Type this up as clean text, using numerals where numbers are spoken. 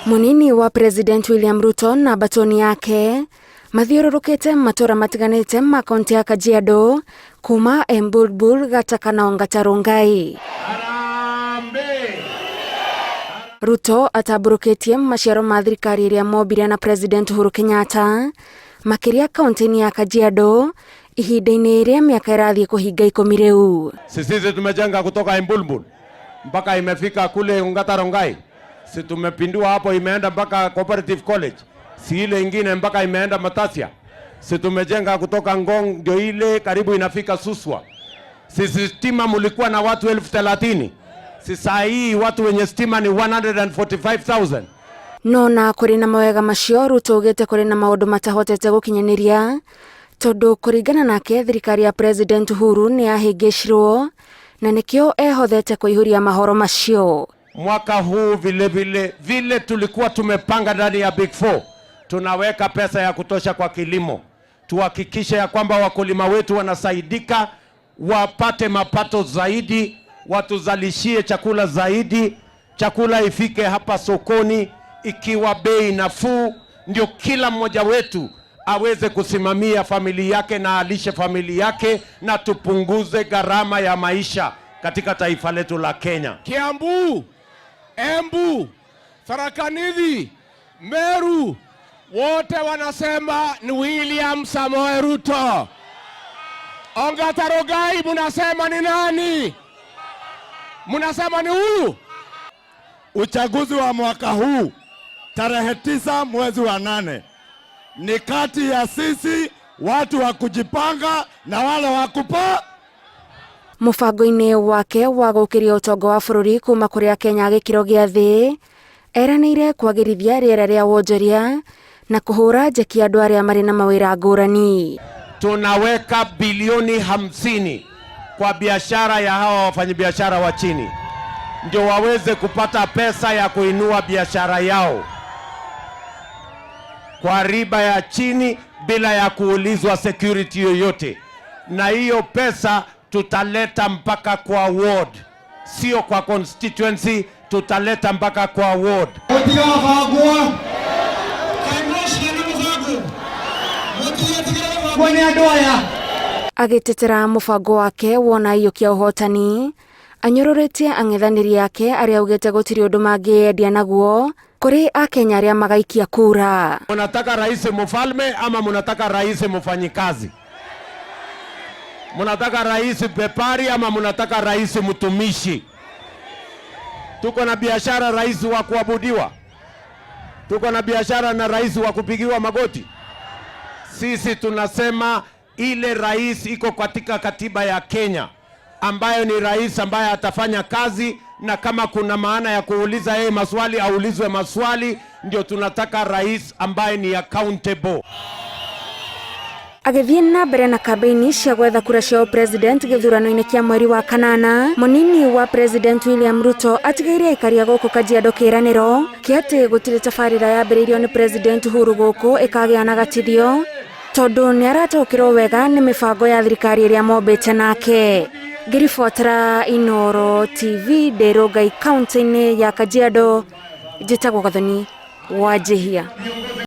Munini wa President William Ruto na batoni yake mathiũrũrũkĩte matũra matiganĩte ma kaunti ya Kajiado kuma Embulbul, Gataka na Ongata Rongai. Ruto atambũrũkĩtie maciaro ma thirikari ĩrĩa mombire na President Uhuru Kenyatta makĩria kaunti-inĩ ya Kajiado ihinda-inĩ rĩa mĩaka ĩrathiĩ kũhinga 10 rĩu. Sisi tumejenga kutoka Embulbul mpaka imefika kule Ongata Rongai, si tumepindua hapo, imeenda mpaka Cooperative College, si ile ingine mpaka imeenda Matasia, si tumejenga kutoka Ngong ndio ile karibu inafika Suswa. Sisi stima mulikuwa na watu 30,000, si saa hii watu wenye stima ni 145,000. No na kũrĩ na mawega macio, Ruto augĩte kũrĩ na maũndũ matahotete gũkinyanĩria tondũ kũringana nake thirikari ya President Uhuru nĩ yahĩngĩcirwo na nĩkĩo ehothete kũihũria mahoro macio. Mwaka huu vile vile vile tulikuwa tumepanga ndani ya Big Four, tunaweka pesa ya kutosha kwa kilimo, tuhakikishe ya kwamba wakulima wetu wanasaidika, wapate mapato zaidi, watuzalishie chakula zaidi, chakula ifike hapa sokoni ikiwa bei nafuu, ndio kila mmoja wetu aweze kusimamia familia yake na alishe familia yake, na tupunguze gharama ya maisha katika taifa letu la Kenya. Kiambu, Embu, Tharaka Nithi, Meru, wote wanasema ni William Samoei Ruto. Ongata Rongai munasema ni nani? Munasema ni huyu? Uchaguzi wa mwaka huu tarehe 9 mwezi wa 8 ni kati ya sisi watu wa kujipanga na wale wa kupa. Mũbango-inĩ wake wa gũkĩria ũtonga wa bũrũri kuma kũrĩ Akenya a gĩkĩro gĩa thĩ, eranĩire kwagĩrithia rĩera rĩa wonjoria na kũhũra njeki andũ arĩa marĩ na mawĩra ngũrani. Tunaweka bilioni 50 kwa biashara ya hawa wafanyabiashara wa chini ndio waweze kupata pesa ya kuinua biashara yao kwa riba ya chini bila ya kuulizwa security yoyote, na hiyo pesa tutaleta mpaka kwa ward, sio kwa constituency, tutaleta mpaka kwa ward. Agĩtetera mũbango wake wona aiyũkia ũhotani, anyũrũrĩtie ang'ethanĩri ake arĩa augĩte gũtirĩ ũndũ mangĩyendia naguo kũrĩ akenya arĩa magaikia kura. Munataka rais mfalme ama munataka rais mfanyikazi? Munataka rais bepari ama munataka rais mtumishi? Tuko na biashara rais wa kuabudiwa, tuko na biashara na rais wa kupigiwa magoti. Sisi tunasema ile rais iko katika katiba ya Kenya, ambayo ni rais ambaye atafanya kazi, na kama kuna maana ya kuuliza yeye maswali aulizwe maswali. Ndio tunataka rais ambaye ni accountable. Agĩthiĩ na mbere na kambeini cia gwetha kura cia president gĩthurano-inĩ kĩa mweri wa kanana, mũnini wa President William Ruto atigĩire aikari a gũkũ Kajiado kĩĩranĩro kĩa atĩ gũtirĩ tabarĩra yambĩrĩirio nĩ President Uhuru gũkũ ĩkagĩa na gatithio tondũ nĩ arataũkĩrwo wega nĩ mĩbango ya thirikari ĩrĩa mombĩte nake. Ngĩribotera Inooro TV ndĩ Rongai kaunti-inĩ ya Kajiado, njĩtagwo Gathoni Wanjihia.